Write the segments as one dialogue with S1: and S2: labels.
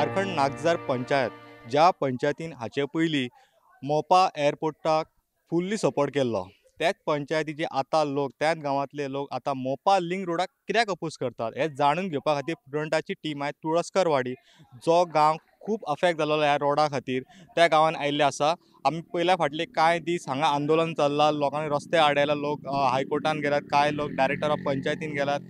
S1: बारखंड नागझर पंचायत, ज्या पंचायतीन हाचे पयलीं मोपा एअरपोर्टाक फुल्ली सपोर्ट केल्लो, त्याच पंचायतीचे आतां लोक, त्याच गांवांतले लोक आतां मोपा लिंक रोडाक कित्याक अपोज करतात हें जाणून घेवपा खातीर प्रुडंटाची टीम आयज तुळसकरवाडी, जो गांव खूब अफेक्ट जाल्लो ह्या रोडा खातीर, त्या गांवांत आयिल्ले आसा. आमी पयल्या फाटले कांय दीस हांगा आंदोलन चल्लां, लोकांनी रस्ते आडायला, लोक हायकोर्टान गेल्यात, कांय लोक डायरेक्टर ऑफ पंचायतीन गेल्यात,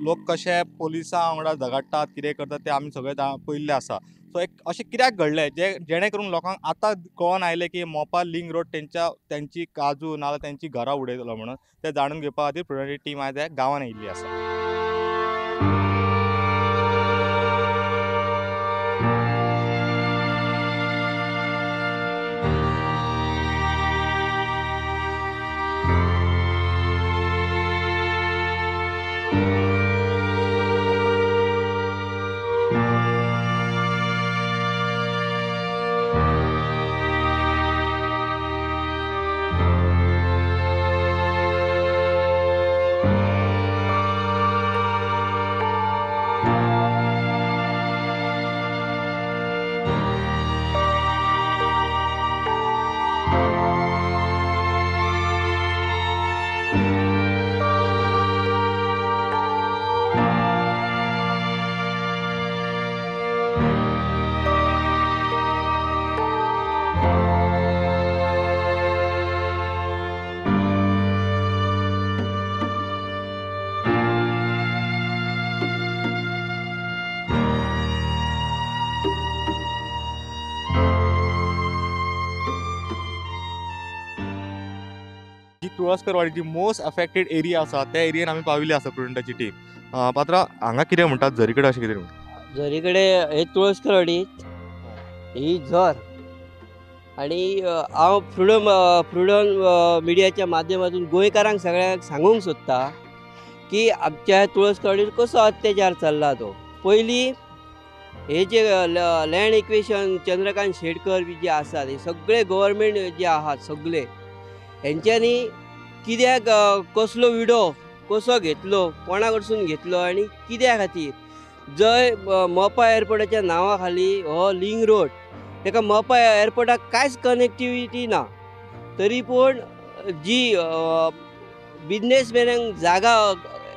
S1: लोक कशे पोलिसां वांगडा झगडटात, कितें करतात तें आमी सगळें पळयल्लें आसा. सो एक अशें कित्याक घडलें जे जेणे करून लोकांक आतां कळोन आयलें की मोपा लिंक रोड तेंची काजू नाजाल्यार तेंची घरां उडयतलो म्हणून, तें जाणून घेवपा खातीर प्रुडंटाची टीम आयज ह्या गांवांत आयिल्ली आसा. तुळसकरवाडी जी मोस्ट अफेक्टेड एरिया आसा त्या एरियेन आमी पाविल्ली आसा प्रुडंटाची टीम. पात्रा, हांगा कितें म्हणटात झरी कडेन अशें कितें म्हणटात?
S2: झरी कडेन हे तुळसकरवाडी ही झर, आनी हांव फ्रिडम मिडियाच्या माध्यमातून गोंयकारांक सगळ्यांक सांगूंक सोदता की आमच्या तुळसकरवाडीर कसो अत्याचार चल्ला तो. पयलीं हे जे लँड इक्वेशन चंद्रकांत शेटकर बी जे आसात, हे सगळे गव्हर्मेंट जे आहात सगळे हेंच्यांनी कित्याक कसलो विडो कसो घेतलो, कोणा कडसून घेतलो आनी कित्या खातीर जंय मोपा एअरपोर्टाच्या नांवा खाली हो लिंक रोड, ताका मोपा एअरपोर्टाक कांयच कनेक्टिविटी ना, तरी पूण जी बिजनेसमॅनांक जागा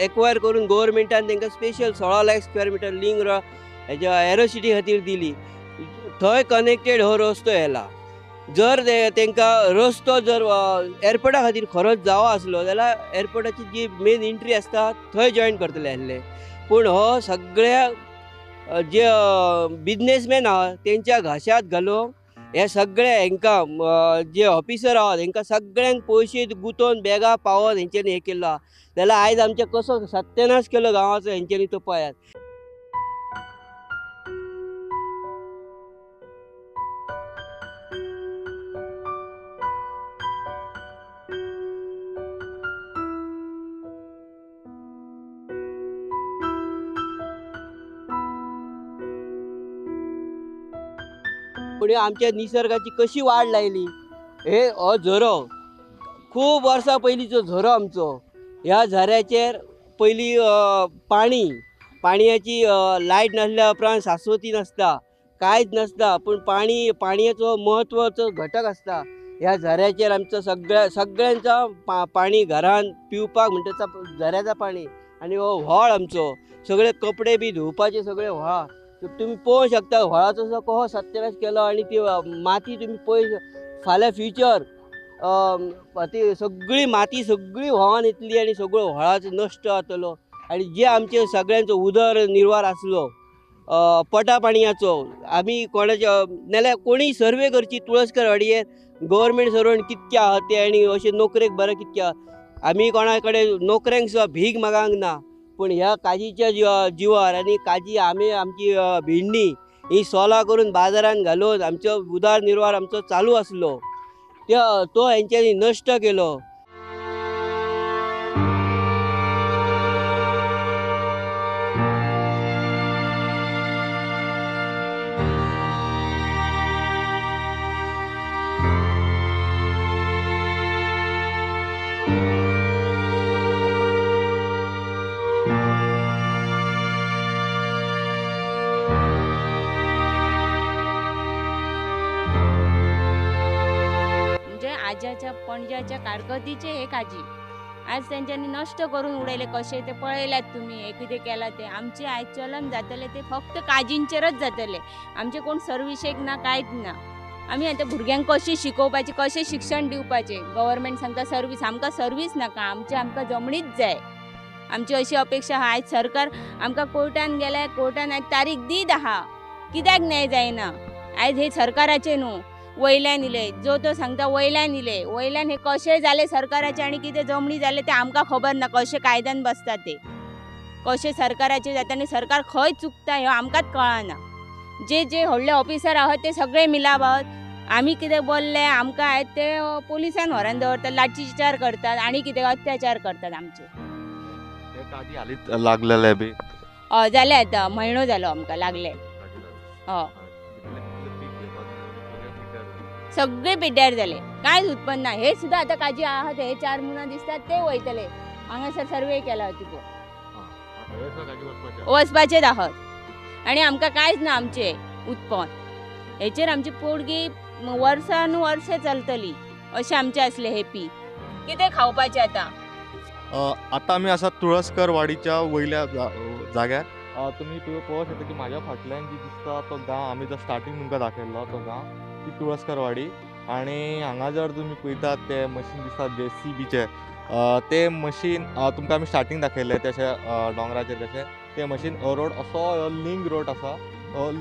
S2: एक्वायर करून गव्हर्मेंटान तांकां special 16 lakh square metre link road हेज्या एरोसिटी खातीर दिली, थंय कनेक्टेड हो रस्तो येला. जर तांकां रस्तो जर एअरपोर्टा खातीर खरोच जावो आसलो जाल्यार एअरपोर्टाची जी मेन एंट्री आसता थंय जॉयन करतले आसले, पूण हो सगळ्या जे बिजनेसमॅन आहा तेंच्या घाशात घालून हे सगळे हेंकां जे ऑफिसर आहात हेंकां सगळ्यांक पयशे गुंतोवन बॅगां पावोवन हेंच्यांनी हें केल्लो आहा. जाल्यार आयज आमचें कसो सत्यानाश केलो गांवाचो हेंच्यांनी तो पळयात. पूण आमच्या निसर्गाची कशी वाड लायली, हे हो झरो खूब वर्सां पयलींचो झरो आमचो. ह्या झऱ्याचेर पयलीं पाणी पाणयाची लायट नासल्या उपरांत शाश्वती नासता, कांयच नासता, पूण पाणी पाणयाचो म्हत्वाचो घटक आसता. ह्या झऱ्याचेर आमचो सगळ्यांचो पाणी घरान पिवपाक म्हणटा झऱ्याचा पाणी, आनी हो व्हळ आमचो सगळे कपडे बी धुवपाचे सगळे व्हळा तुमी पळोवंक शकता. व्हळाचो असो कसो सत्यानाश केलो आनी ती माती तुमी पळय फाल्यां फ्युचर ती सगळी माती सगळी व्हांवन येतली आनी सगळो व्हळाचो नश्ट जातलो. आनी जे आमचे सगळ्यांचो उदर निर्वाह आसलो पटा पाणयाचो, आमी कोणाच्या नाल्यार कोणीय सर्वे करची तुळसकरवाडयेर गव्हर्मेंट सर्वंट कितके आहा ते आनी अशे नोकरेक बरें कितके आहा. आमी कोणा कडेन नोकऱ्यांक सुद्दां भीक मागूंक ना, पूण ह्या काजीच्या जिवार आनी काजी आमी आमची भिंडी ही सोलां करून बाजारान घालून आमचो उदरनिर्वाह आमचो चालू आसलो तो हेंच्यांनी नश्ट केलो.
S3: वर्साच्या पणज्याच्या कारकिर्दीचे हे काजी आज तेंच्यांनी नश्ट करून उडयले. कशें ते पळयल्यात तुमी, हे कितें केलां तें. आमचें आयज चलन जातलें तें फक्त काजींचेरच जातलें, आमचें कोण सर्विसेक ना, कांयच ना. आमी आतां भुरग्यांक कशें शिकोवपाचें, कशें शिक्षण दिवपाचें? गव्हर्मेंट सांगता सर्वीस, आमकां सर्वीस नाका, आमचें आमकां जमणीच जाय. आमची अशी अपेक्षा आहा. आयज सरकार आमकां कोर्टान गेल्यार कोर्टान आयज तारीख दीत आहा, कित्याक न्याय जायना? आयज हे सरकाराचें न्हू, वयल्यान इले जो तो सांगता वयल्यान इले, वयल्यान हे कशें जालें सरकाराचें आनी कितें जमणी जालें तें आमकां खबर ना. कशें कायद्यान बसता ते, कशें सरकाराचें जाता आनी सरकार खंय चुकता हें आमकांच कळना. जे जे व्हडले ऑफिसर आहात ते सगळे मिलाप आहात. आमी कितें बोल्ले आमकां आयज ते पोलिसान व्हरून दवरतात, लाठीचार करतात आनी कितें अत्याचार करतात आमचे.
S1: काजी हालींच लागलेले बी?
S3: हय, जालें आतां म्हयनो जालो आमकां लागले. हय, सगळे पिड्ड्यार जाले, कांयच उत्पन्न ना. हे सुद्दां आतां काजी आहात, हे 4 मुणां दिसतात ते वयतले. हांगासर सर्वे केला तिको वचपाचेच आहात आनी आमकां कांयच ना आमचें उत्पन्न. हेचेर आमची पोडगी वर्सान वर्सां चलतली अशें आमचें आसलें हें पीक. कितें खावपाचें आतां?
S1: आतां आमी आसा तुळसकर वाडीच्या वयल्या जाग्यार. तुमी पळोवंक शकता की म्हाज्या फाटल्यान जी दिसता तो गांव, आमी जो स्टार्टींग तुमकां दाखयल्लो तो गांव, ती तुळसकर वाडी. आनी हांगा जर तुमी पळयतात ते मशीन दिसता JCBचें, ते मशीन तुमकां आमी स्टार्टींग दाखयल्लें तशें दोंगराचेर कशें ते मशीन रोड असो लिंक रोड आसा.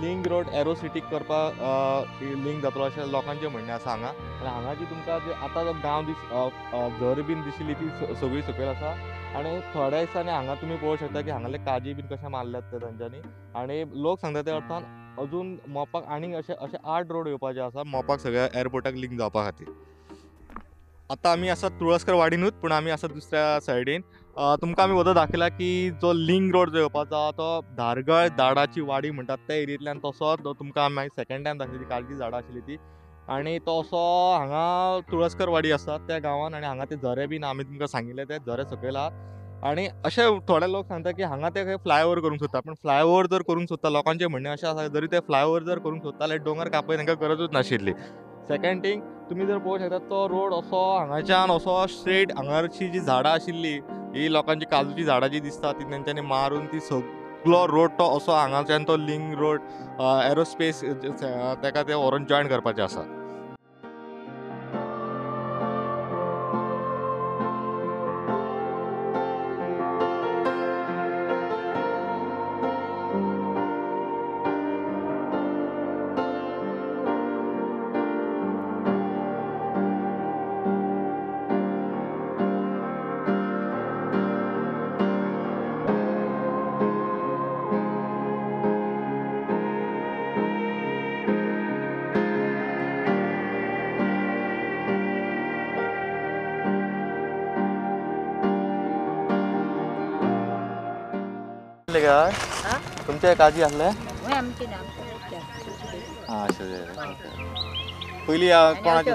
S1: लिंक रोड एरो सिटीक करपाक लिंक जातलो अशें लोकांचें म्हणणें आसा हांगा. आनी हांगा जी तुमकां जे आतां जो गांव दीस झर बीन दिशिल्ली ती सगळी सकयल आसा. आनी थोड्या दिसांनी हांगा तुमी पळोवंक शकता की हांगाले काजी बीन कशें मारल्यात ते तांच्यांनी. आनी लोक सांगता त्या अर्थान अजून मोपाक आनीक अशे अशे 8 रोड येवपाचे आसा मोपाक सगळ्या एअरपोर्टाक लिंक जावपा खातीर. आतां आमी आसा तुळसकर वाडीनूच, पूण आमी आसा दुसऱ्या सायडीन. तुमकां आमी वोदोळ दाखयला की जो लिंक रोड जो येवपाचो आहा तो धारगळ दाडाची वाडी म्हणटात त्या एरियेंतल्यान तसो तो तुमकां आमी मागीर सेकंड टायम दाखयली, कालची झाडां आशिल्ली ती. आनी तो असो हांगा तुळसकर वाडी आसा त्या गांवान. आनी हांगा ते झरे बीन आमी तुमकां सांगिल्ले ते झरे सकयल आहात. आनी अशे थोडे लोक सांगता की हांगा ते फ्लायओवर करूंक सोदता, पूण फ्लायओवर जर करूंक सोदता, लोकांचें म्हणणें अशें आसा जरी ते फ्लायओवर जर करूंक सोदता जाल्यार दोंगर कापय तांकां गरजूच नाशिल्ली. सेकंड थिंग, तुमी जर पळोवंक शकता तो रोड असो हांगाच्यान असो स्ट्रेट हांगाची जी झाडां आशिल्ली ही लोकांची काजूची झाडां जी दिसता ती तेंच्यांनी मारून ती सगळो रोड तो असो हांगाच्यान तो लिंक रोड एरोस्पेस ताका ते व्हरून जॉयन करपाचें आसा. तुमचे काजी आसले? पयली कोणाचे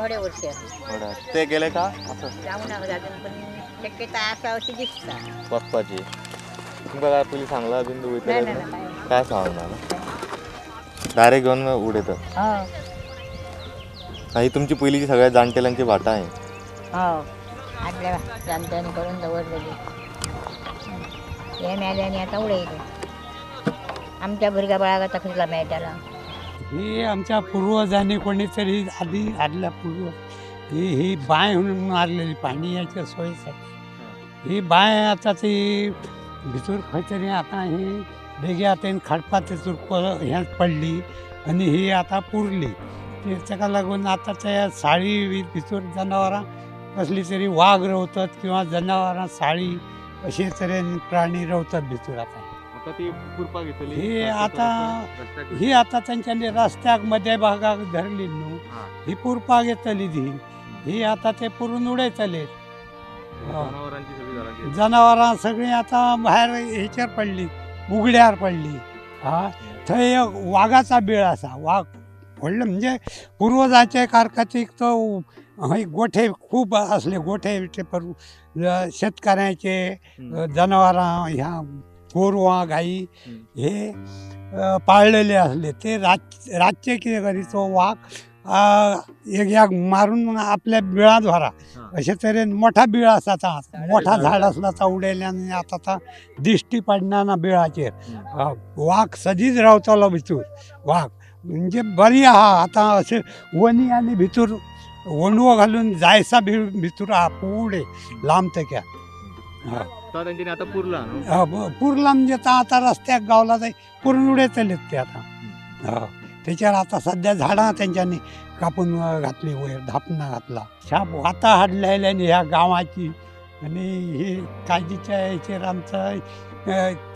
S1: ते गेले का वचपाची? तुमकां काय पयलीं सांगला बीन वयतले? काय सांगना, डायरेक्ट घेवन उडयतात. ही तुमची पयलींची सगळ्या जाणटेल्यांची भाटां.
S4: जाणट्यांनी करून दवरलेली हे मेले आनी आतां उडयले. आमच्या भुरग्या बाळाक आतां खंयला मेळटला?
S5: ही आमच्या पूर्वजांनी कोणीतरी आधी आदल्या पूर्व ही ही बांय म्हणून मारलेली पाणयाच्या सोयीसाठी. ही बांय आतां ती भितर खंय तरी आतां ही बेगीन आतां खाडपा तितूर हें पडली आनी ही आतां पुरली. ताका लागून आतां त्या साळी भितर जनावरां कसली तरी वाग रवतात किंवा जनावरां साळी अशे तरेन प्राणी रवतात भितर. आतां
S1: आता ती पुरपाक येतली
S5: ही आतां ही आतां तेंच्यांनी रस्त्याक मध्य भागाक धरली न्हू, ही पुरपाक येतली ती. ही आतां ते पुरून उडयतले. जनावरां सगळीं आतां भायर हेचेर पडली, उगड्यार पडली. हा, थंय एक वागाचा बेळ आसा. वाग व्हडले म्हणजे पुर्वजांचे कारखातीक तो हय गोठे खूब आसले. गोठे शेतकाऱ्यांचे जनावरां ह्या गोरवां गायी हे पाळलेले आसले. ते रातचे कितें करी तो वाग एक मारून आपल्या बिळांत व्हरा अशे तरेन मोठा बिळ आसा आतां मोठा झाड आसला तो उडयल्यान आनी आतां आतां दिश्टी पडना ना बिळाचेर. वाग सदींच रावतलो भितूर. वाग म्हणजे बरी आहा आतां अशें वनी आनी भितूर वणवो घालून जायसा भितूर आहा फुडें लांब तेक्या.
S1: तेंच्यांनी आतां पुरला न्हू?
S5: पुरला म्हणजे आतां रस्त्याक गावला थंय पुरून उडयतलेत ते आतां. तेचेर आतां सद्या झाडां तेंच्यांनी कापून घातली वयर धापणां घातला. शाप वातां हाडलेले न्ही ह्या गांवाची आनी ही काजीच्या हेचेर आमचो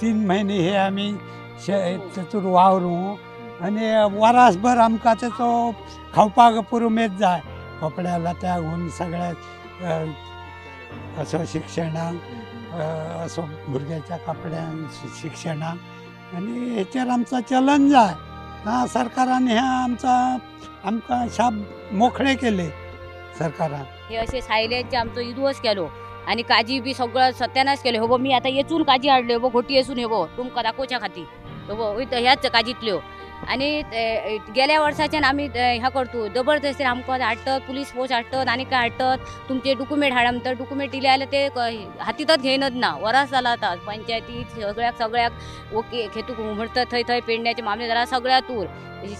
S5: 3 म्हयने हे आमी तेतूर वावरूं आनी वरासभर आमकां तेचो खावपाक पुरुमेत जाय कपड्या लत्याक घेवन सगळ्याक असो शिक्षणाक असो भुरग्याच्या कपड्यांक शिक्षणाक आनी हेचेर आमचो चलन जाय. सरकारान ह्या आमचा आमकां शाप मोखळे केले सरकारान.
S6: हे असे सायल्याचे आमचो इदवस केलो आनी काजी बी सगळं सत्यानाश केलो. हो मी आतां येचून काजी हाडल्यो हो घोटी येसून हे तुमकां दाखोवच्या खातीर हो ह्याच काजीतल्यो. आनी गेल्या वर्साच्यान आमी ह्या करतो जबरदस्तीन आमकां हाडटत पुलीस फोर्स हाडटत आनी काय हाडटत तुमचे डॉक्युमेंट हाडा म्हणटात. डॉक्युमेंट दिले जाल्यार ते हातींतच घेयनच ना. वरास जाला आतां पंचायती सगळ्याक सगळ्याक ओके खेतूक म्हणटात थंय थंय पेडण्याचे मामलेदारा सगळ्या तूर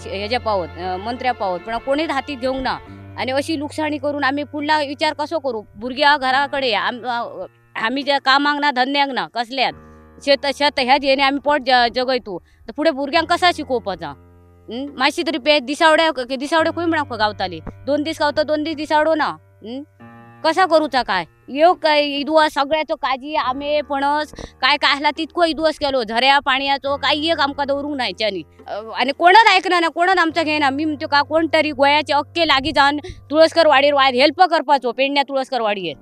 S6: हेज्या पावत मंत्र्या पावत पण कोणीच हातीत घेवंक ना. आनी अशी लुकसाणी करून आमी फुडला विचार कसो करूं? भुरग्यां घरा कडेन आमी ज्या कामाक ना धंद्याक ना कसल्याच शेत शेत ह्याच हेणे आमी पोट जगयतू. तर फुडें भुरग्यांक कसा शिकोवपाचा? मातशी तरी पे दिसावड्या दिसावडे खंय म्हणा गावताली 2 दीस गावता 2 दीस दिसावडो ना. कसा करूचा काय येव काय इदुवास सगळ्याचो काजी आंबे पणस काय काय आसला तितको इदुवास केलो. झऱ्या पाणयाचो काय एक आमकां दवरूंक ना हेच्यांनी. आनी कोणच आयकना ना कोणच आमचो घेयना. मी म्हणतो का कोण तरी गोंयाचे अख्खे लागीं जावन तुळसकर वाडयेर वायर हेल्प करपाचो पेडण्या तुळसकर वाडयेर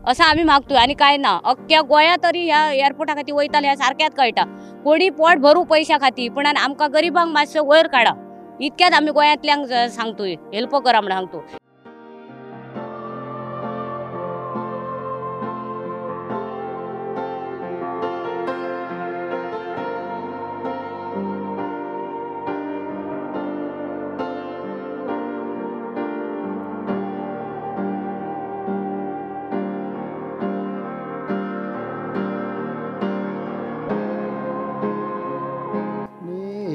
S6: असं आमी मागतोय. आनी काय ना अख्ख्या गोंया तरी ह्या एअरपोर्टा खातीर वयताले ह्या सारक्याच कळटा. कोणी पोट भरू पयशा खातीर पण आमकां गरिबांक मातसो वयर काडा इतक्याच आमी गोंयांतल्यांक सांगतोय हेल्प करा म्हण सांगतो.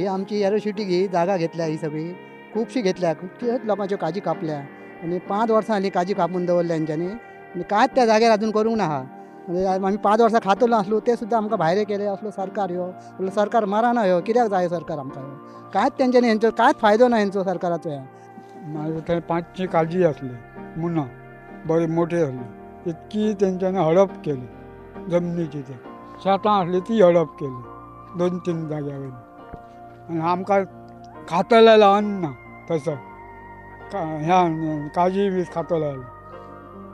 S7: आमची एरोसिटी ही जागा घेतल्या ही सगळी खुबशी घेतल्या खुबशी लोकांच्यो काजी कापल्या आनी 5 वर्सां जालीं काजी कापून दवरल्या हेंच्यांनी आनी कांयच त्या जाग्यार अजून करूंक ना आहा. म्हणजे आमी 5 वर्सां खातलो आसलो ते सुद्दां आमकां भायर केले असलो सरकार ह्यो सरकार मराना ह्यो कित्याक जाय सरकार आमकां ह्यो कांयच तेंच्यांनी हेंचो कांयच फायदो ना हेंचो सरकाराचो. ह्या
S8: मागीर थंय 5 काजी आसली मुना बरी मोठी आसली इतकी तेंच्यांनी हडप केली जमनीची. ते शेतां आसली ती हडप केली 2-3 जाग्या वयली. आनी आमकां खातले अन्न तसो ह्या काजी बी खातले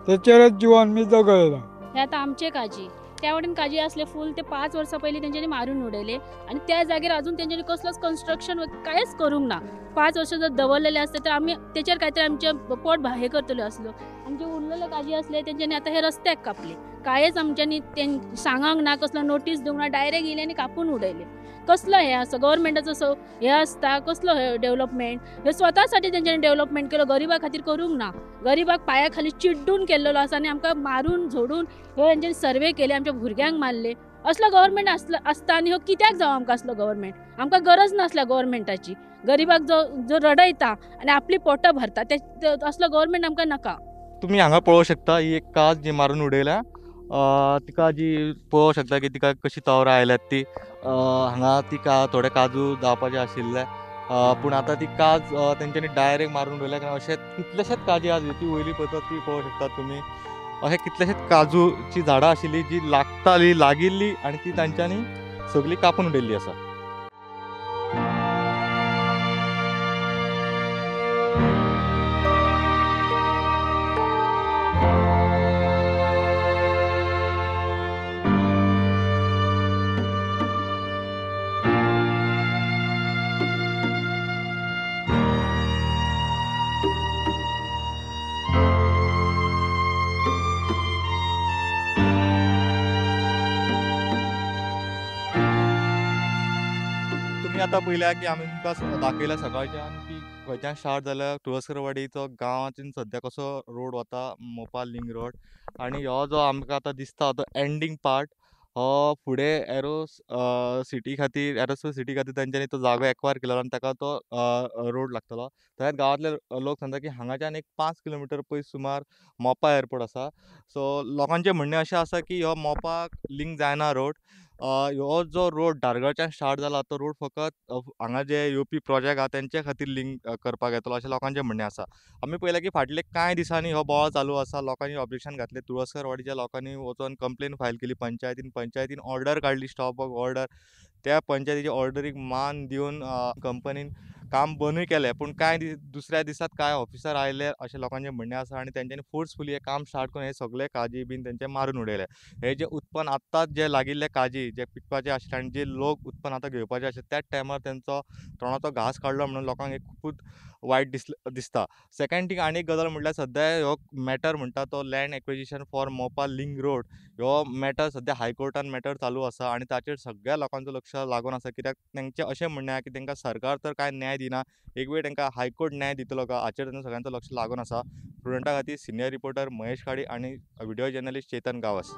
S8: तेचेरच जिवन मी जगयलां.
S9: हे आतां आमचे काजी त्या वटेन काजी आसले फूल ते 5 वर्सां पयलीं तेंच्यांनी मारून उडयले आनी त्या जाग्यार अजून तेंच्यांनी कसलोच कन्स्ट्रक्शन कांयच करूंक ना. 5 वर्सां जर दवरलेले आसते तर आमी तेचेर काय तरी आमचें पोट हें करतले आसलो. आमचे उरलेले काजी आसले तेंच्यांनी आतां हे रस्त्याक कापले. कांयच आमच्यांनी सांगूंक ना कसलो नोटीस दिवंक ना डायरेक्ट येयले आनी कापून उडयले. कसलो हें आसा गव्हर्मेंटाचो सो हें आसता कसलो हे डेव्हलपमेंट? हे स्वता साठी तेंच्यांनी डेव्हलपमेंट केलो गरिबा खातीर करूंक ना. गरिबाक पांया खाली चिड्डून केल्लो आसा आनी आमकां मारून झोडून हे तेंच्यांनी सर्वे केले आमच्या भुरग्यांक मारले. असलो गव्हर्मेंट आसता आनी हो कित्याक जावं आमकां असलो गव्हर्मेंट? आमकां गरज नासल्या गव्हर्मेंटाची. गरिबाक जो जो रडयता आनी आपली पोटां भरता ते असलो गव्हर्मेंट आमकां नाका.
S1: तुमी हांगा पळोवंक शकता ही एक काज जी मारून उडयल्या तिका जी पळोवंक शकता की तिका कशी तवरां आयल्यात ती. हांगा तिका थोडे काजू जावपाचे आशिल्ले पूण आतां ती काज तेंच्यांनी डायरेक्ट मारून उडयल्या. कारण अशें कितलेशेच काजी आज ती वयली पळयतात ती पळोवंक शकतात तुमी. अशें कितलेशेच काजूची झाडां आशिल्ली जी लागताली लागिल्ली आनी ती तांच्यांनी सगळी कापून उडयल्ली आसा. आतां पळयल्या की आमी तुमकां दाखयला सकाळच्यान की खंयच्यान स्टार्ट जाल्यार तुळसकरवाडीचो गांवांतून सद्या कसो रोड वता मोपा लिंक रोड आनी हो जो आमकां आतां दिसता तो एंडींग पार्ट हो फुडें एरो सिटी खातीर एरोस्पेस सिटी खातीर तेंच्यांनी तो जागो एक्वायर केलो आनी ताका तो रोड लागतलो. तशेंच गांवांतले लोक सांगता की हांगाच्यान एक 5 किलोमिटर पयस सुमार मोपा एअरपोर्ट आसा. सो लोकांचें म्हणणें अशें आसा की हो मोपाक लिंक जायना रोड. हो जो रोड धारगळच्यान स्टार्ट जाला तो रोड फकत हांगा जे येवपी प्रोजेक्ट आहा तेंचे खातीर लिंक करपाक येतलो अशें लोकांचें म्हणणें आसा. आमी पळयलां की फाटले कांय दिसांनी हो बोवाळ चालू आसा. लोकांनी ऑब्जेक्शन घातलें, तुळसकरवाडीच्या लोकांनी वचोन कंप्लेन फायल केली पंचायतीन, पंचायतीन ऑर्डर काडली स्टॉप वर्क ऑर्डर. त्या पंचायतीच्या ऑर्डरीक मान दिवन कंपनीन काम बंदूय केलें, पूण कांय दुसऱ्या दिसात कांय ऑफिसर आयले अशें लोकांचें म्हणणें आसा आनी तेंच्यांनी फोर्सफुली हें काम स्टार्ट करून हे सगळे काजी बीन तेंचे मारून उडयले. हे जे उत्पन्न आत्ताच जे लागिल्ले काजी जे पिकपाचे आशिल्ले आनी जे लोक उत्पन्न आतां घेवपाचे आशिल्ले त्याच टायमार तेंचो तोंडाचो घास काडलो म्हणून लोकांक एक खुबूच वायट दिसता. सेकंड थींग आनी एक गजाल म्हणल्यार सद्या हो मॅटर म्हणटा तो land acquisition for Mopa link road हो मॅटर सद्या हायकोर्टान मॅटर चालू आसा आनी ताचेर सगळ्या लोकांचो लक्ष लागून आसा. कित्याक तेंचें अशें म्हणणें आसा की तेंकां सरकार तर कांय न्याय दिना, एक वेळ तेंकां हायकोर्ट न्याय दितलो काय हाचेर तेंचो सगळ्यांचो लक्ष लागून आसा. प्रुडंटा खातीर सिनियर रिपोर्टर महेश खाडी आनी व्हिडियो जर्नलिस्ट चेतन गांवस.